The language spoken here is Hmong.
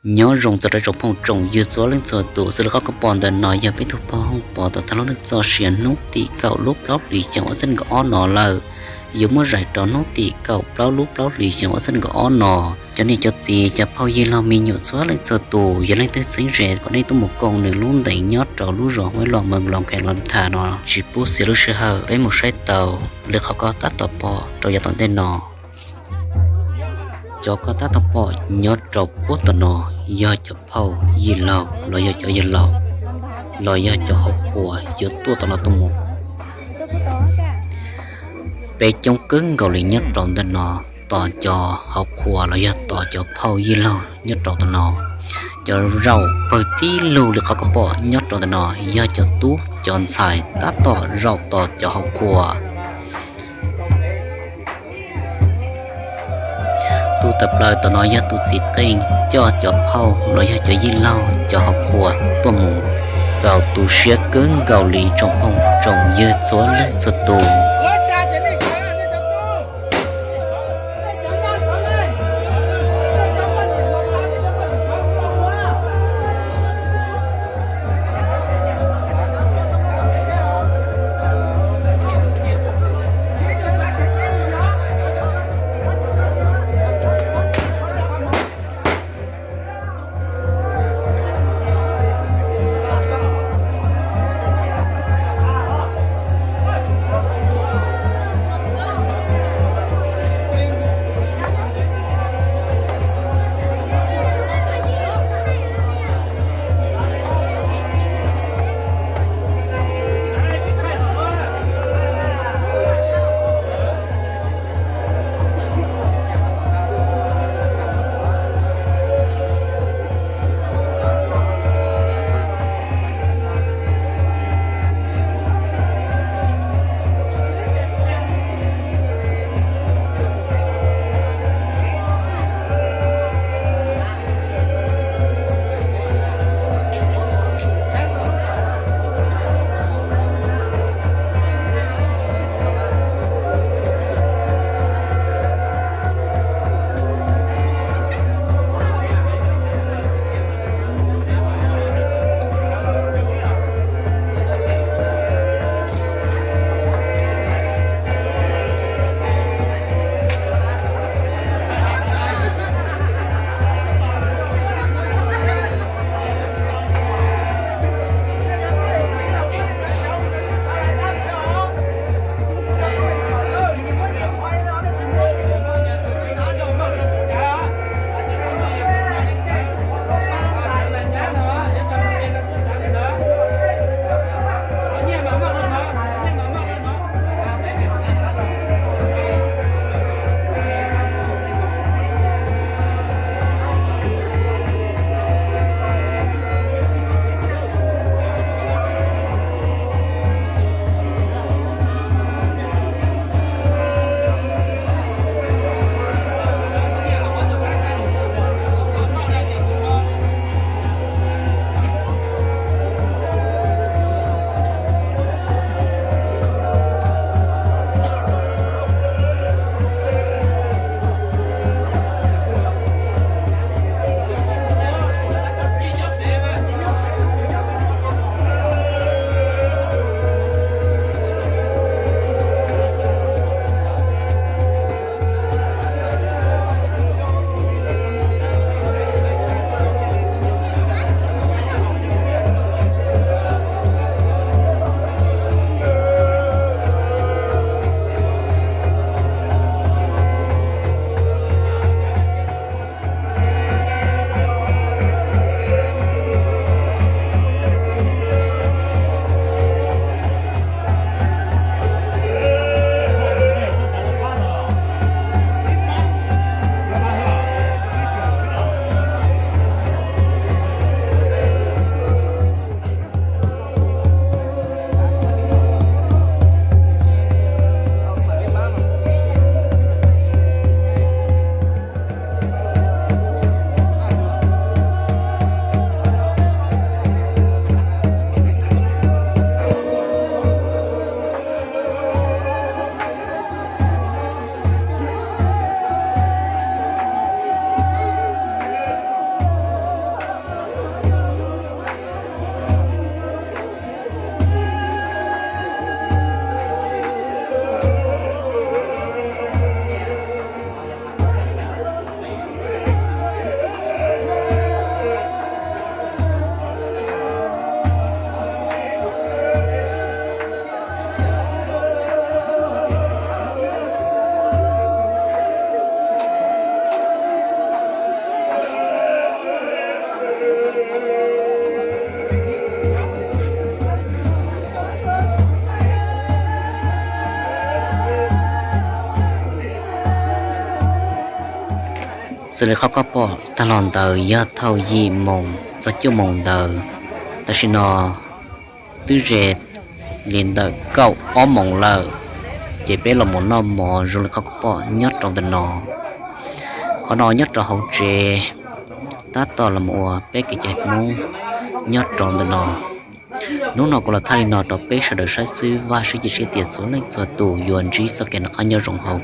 Nyob zoo txog rau tsoom phooj tsoom ywg txhua leej txhua tus, xws li qhov koj pom ntawm no yog peb tug pog Hooj Pov tau thaij lub neej txoj sia hnub tim kaum lub plaub hlis xyoo ob txhiab nees nkaum ob no lawm. Yuav muab zais rau hnub tim kaum plaub lub plaub hlis xyoo ob txhiab nees nkaum ob no. Cov niam cov txiv cov phauj yij laug me nyuam txhua leej txhua tus, yog leej twg txheeb ze kom nej tuaj mus koom nws lub ntees nyob rau lub zos Huaib Loj, Moos Loos, kheev Los Tham no tsis pub xiam lub sij hawm, peb mus saib tau li qhov koj tab tom pom rau yav tom ntej no. Cov koj tab tom pom nyob rau puag tom no yog cov phauj yij laug los yog cov yawg laus los yog cov hauv qhua yuav tuaj tom no tuaj mus. Peb coob kawg nkaus li nyob rau ntawm no, tos cov hauv qhua los yog tos cov phauj yij laug nyob rau tom no. Cov zaum pawg tib lug li qhov koj pom nyob rau ntawm no yog cov tub cov ntxhais tab tom zaum tos cov hauv qhua. Tus tawm plaws tom no yog tus txiv qeej coj cov phauj los yog cov yij laug cov hauv qhua tuaj mus. Txaus tu siab kawg nkaus li tsoom phooj tsoom ywg txhua leej txhua tus. Xws li qhov koj pom tag los ntawd yog thaum yim moos txog cuaj moos ntawd. Tam sim no twb ze li ntawm kaum ob moos lawm, ces peb los mus noj mov zoo li qhov koj pom nyob rau ntawm no. Qhov no nyob rau hauv tsev, tab tom los mus ua peb kev cai Hmoob nyob rau ntawm no. Hnub no kuv los thaij li no rau peb sawv daws saib xwb, vam thiab cia siab tias txhua leej txhua tus yuav ntsib txoj kev noj qab nyob zoo hauv